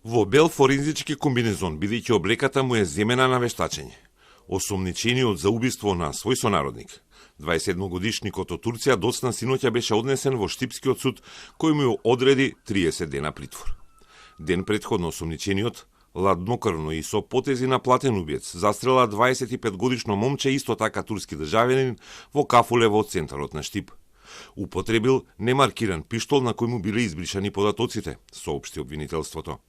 Во бел форензички комбинезон, бидејќи облеката му е земена на вештачење. Осомничениот за убиство на свој сонародник. 27-годишникот од Турција доцна синоќа беше однесен во Штипскиот суд, кој му одреди 30 дена притвор. Ден претходно осомничениот, ладнокрвно и со потези на платен убиец, застрела 25-годишно момче, исто така турски државјанин, во кафуле во центарот на Штип. Употребил немаркиран пиштол на кој му биле избришани податоците, соопшти обвинителството.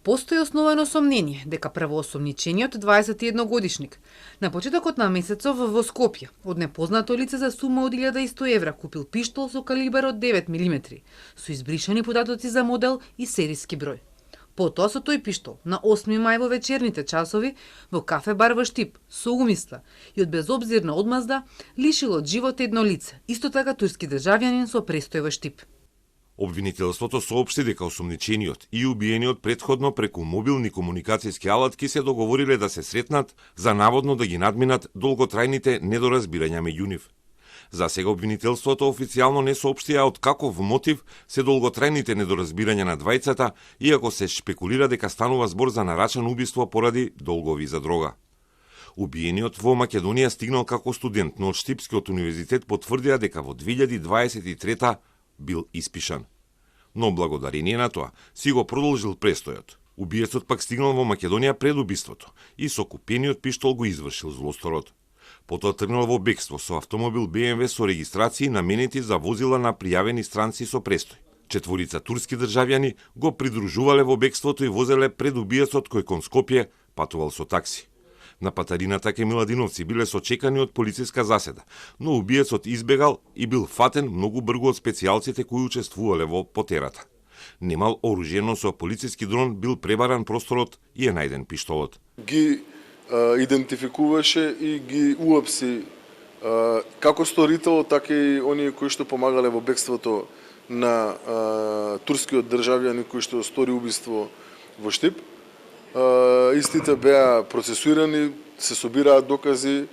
Постои основано сомнение дека првоосомничениот 21-годишник на почетокот на месецов во Скопје од непознато лице за сума од 1100 евра купил пиштол со калибар од 9 мм со избришани податоци за модел и серијски број. Потоа со тој пиштол на 8 мај во вечерните часови во кафе бар во Штип со умисла и од безобзирна одмазда лишил од живот едно лице, исто така турски државјанин со престој во Штип. Обвинителството соопшти дека осомничениот и убиениот претходно преку мобилни комуникацијски алатки се договориле да се сретнат за наводно да ги надминат долготрајните недоразбирања меѓу нив. За сега обвинителството официјално не соопштија од каков мотив се долготрајните недоразбирања на двајцата, иако се шпекулира дека станува збор за нарачано убиство поради долгови за дрога. Убиениот во Македонија стигнал како студент, но од Штипскиот универзитет потврдија дека во 2023 бил испишан. Но благодарение на тоа си го продолжил престојот. Убиецот пак стигнал во Македонија пред убиството и со купениот пиштол го извршил злосторот. Потоа тргнал во бегство со автомобил BMW со регистрации наменети за возила на пријавени странци со престој. Четворица турски државјани го придружувале во бегството и возеле пред убиецот кој кон Скопје патувал со такси. На патарината ке Миладиновци биле сочекани од полициска заседа, но убиецот избегал и бил фатен многу брзо од специјалците кои учествувале во потерата. Немал оружје, но со полициски дрон бил пребаран просторот и е најден пиштолот. Ги идентификуваше и ги уапси како сторителот, така и оние кои што помагале во бегството на турскиот државјанин кој што стори убиство во Штип. Истите беа процесуирани, се собираат докази.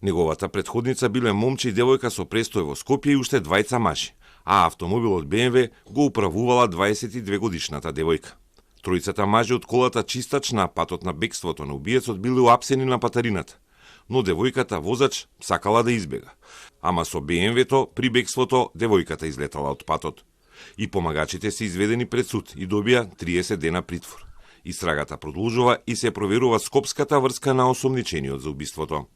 Неговата претходница биле момче и девојка со престој во Скопје и уште двајца мажи, а автомобилот BMW го управувала 22-годишната девојка. Тројцата мажи од колата чистач на патот на бегството на убиецот биле уапсени на патарината, но девојката возач сакала да избега. Ама со BMW-то при бегството девојката излетала од патот. И помагачите се изведени пред суд и добија 30 дена притвор. Истрагата продолжува и се проверува скопската врска на осомничениот за убиството.